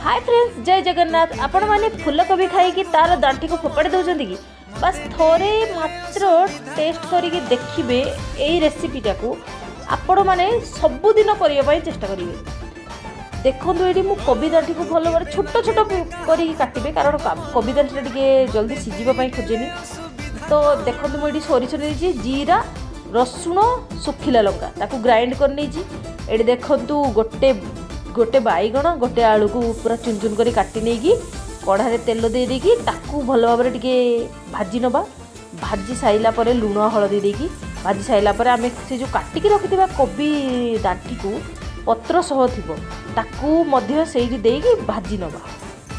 ହାଏ friends, ଜୟ ଜଗନ୍ନାଥ। ଆପଣମାନେ ଫୁଲକୋବି ଖାଇକି ତାର ଦାଣ୍ଠିକୁ ଫୋପାଡ଼ି ଦେଉଛନ୍ତି କି? ବାସ୍, ଥରେ ମାତ୍ର ଟେଷ୍ଟ କରିକି ଦେଖିବେ ଏଇ ରେସିପିଟାକୁ, ଆପଣମାନେ ସବୁଦିନ କରିବା ପାଇଁ ଚେଷ୍ଟା କରିବେ। ଦେଖନ୍ତୁ, ଏଇଠି ମୁଁ କୋବି ଦାଣ୍ଠିକୁ ଭଲ ଭାବରେ ଛୋଟ ଛୋଟ କରିକି କାଟିବେ, କାରଣ କୋବି ଦାଣ୍ଠିଟା ଟିକେ ଜଲ୍ଦି ସିଝିବା ପାଇଁ ଖୋଜେନି। ତ ଦେଖନ୍ତୁ, ମୁଁ ଏଇଠି ସୋରିଷ ନେଇଛି, ଜିରା, ରସୁଣ, ଶୁଖିଲା ଲଙ୍କା, ତାକୁ ଗ୍ରାଇଣ୍ଡ କରିନେଇଛି। ଏଇଠି ଦେଖନ୍ତୁ, ଗୋଟେ ଗୋଟେ ବାଇଗଣ, ଗୋଟେ ଆଳୁକୁ ପୁରା ଚୁନ ଚୁନ କରି କାଟି ନେଇକି କଢ଼ାରେ ତେଲ ଦେଇ ଦେଇକି ତାକୁ ଭଲ ଭାବରେ ଟିକେ ଭାଜି ନେବା। ଭାଜି ସାରିଲା ପରେ, ଲୁଣ ହଳଦୀ ଦେଇକି ଭାଜି ସାରିଲା ପରେ, ଆମେ ସେ ଯେଉଁ କାଟିକି ରଖିଥିବା କୋବି ଦାଣ୍ଠିକୁ, ପତ୍ର ସହ ଥିବ, ତାକୁ ମଧ୍ୟ ସେଇଠି ଦେଇକି ଭାଜି ନେବା।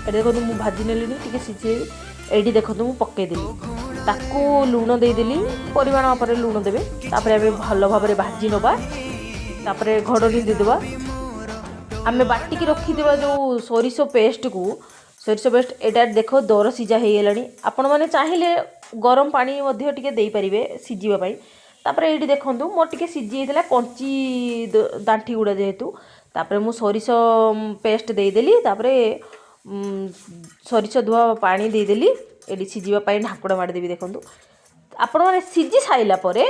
ଏଠି ଦେଖନ୍ତୁ, ମୁଁ ଭାଜି ନେଲିଣି, ଟିକେ ସିଝେଇବି। ଏଇଠି ଦେଖନ୍ତୁ, ମୁଁ ପକାଇଦେଲି, ତାକୁ ଲୁଣ ଦେଇଦେଲି, ପରିମାଣ ମାପରେ ଲୁଣ ଦେବେ। ତାପରେ ଆମେ ଭଲ ଭାବରେ ଭାଜି ନେବା। ତାପରେ ଘୋଡ଼ଣୀ ଦେଇଦେବା। ଆମେ ବାଟିକି ରଖିଥିବା ଯେଉଁ ସୋରିଷ ପେଷ୍ଟକୁ, ସୋରିଷ ପେଷ୍ଟ ଏଇଟା ଦେଖ, ଦର ସିଝା ହେଇଗଲାଣି। ଆପଣମାନେ ଚାହିଁଲେ ଗରମ ପାଣି ମଧ୍ୟ ଟିକେ ଦେଇପାରିବେ ସିଝିବା ପାଇଁ। ତାପରେ ଏଇଠି ଦେଖନ୍ତୁ, ମୋର ଟିକେ ସିଝି ଯାଇଥିଲା କଞ୍ଚି ଦାଣ୍ଠି ଗୁଡ଼ା ଯେହେତୁ। ତାପରେ ମୁଁ ସୋରିଷ ପେଷ୍ଟ ଦେଇଦେଲି। ତାପରେ ସୋରିଷ ଧୁଆ ପାଣି ଦେଇଦେଲି। ଏଇଠି ସିଝିବା ପାଇଁ ଢାଙ୍କୁଣା ମାରିଦେବି। ଦେଖନ୍ତୁ ଆପଣମାନେ, ସିଝି ସାରିଲା ପରେ,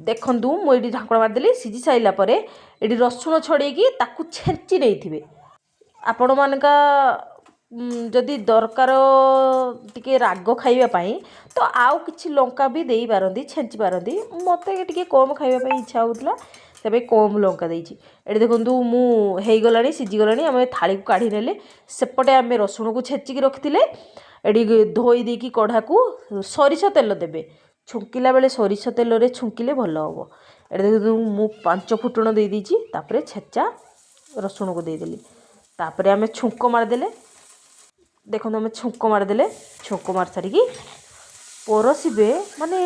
ଦେଖନ୍ତୁ, ମୁଁ ଏଇଠି ଢାଙ୍କୁଣା ମାରିଦେଲି। ସିଝି ସାରିଲା ପରେ ଏଇଠି ରସୁଣ ଛଡ଼େଇକି ତାକୁ ଛେଞ୍ଚି ନେଇଥିବେ। ଆପଣମାନଙ୍କ ଯଦି ଦରକାର ଟିକେ ରାଗ ଖାଇବା ପାଇଁ, ତ ଆଉ କିଛି ଲଙ୍କା ବି ଦେଇପାରନ୍ତି, ଛେଞ୍ଚି ପାରନ୍ତି। ମୋତେ ଟିକେ କମ୍ ଖାଇବା ପାଇଁ ଇଚ୍ଛା ହେଉଥିଲା, ସେଥିପାଇଁ କମ୍ ଲଙ୍କା ଦେଇଛି। ଏଠି ଦେଖନ୍ତୁ, ମୁଁ ହେଇଗଲାଣି, ସିଝିଗଲାଣି। ଆମେ ଥାଳିକୁ କାଢ଼ି ନେଲେ। ସେପଟେ ଆମେ ରସୁଣକୁ ଛେଚିକି ରଖିଥିଲେ। ଏଠି ଧୋଇ ଦେଇକି କଢ଼ାକୁ ସୋରିଷ ତେଲ ଦେବେ। ଛୁଙ୍କିଲା ବେଳେ ସୋରିଷ ତେଲରେ ଛୁଙ୍କିଲେ ଭଲ ହେବ। ଏଠି ଦେଖନ୍ତୁ, ମୁଁ ପାଞ୍ଚ ଫୁଟଣ ଦେଇଦେଇଛି। ତାପରେ ଛେଚା ରସୁଣକୁ ଦେଇଦେଲି। ତାପରେ ଆମେ ଛୁଙ୍କ ମାରିଦେଲେ। ଦେଖନ୍ତୁ, ଆମେ ଛୁଙ୍କ ମାରିଦେଲେ। ଛୁଙ୍କ ମାରି ସାରିକି ପରସିବେ। ମାନେ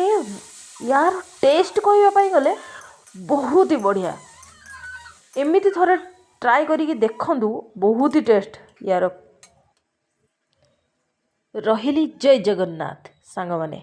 ୟାର ଟେଷ୍ଟ କହିବା ପାଇଁ ଗଲେ ବହୁତ ହି ବଢ଼ିଆ। ଏମିତି ଥରେ ଟ୍ରାଏ କରିକି ଦେଖନ୍ତୁ, ବହୁତ ହି ଟେଷ୍ଟ ୟାର। ରହିଲି, ଜୟ ଜଗନ୍ନାଥ ସାଙ୍ଗମାନେ।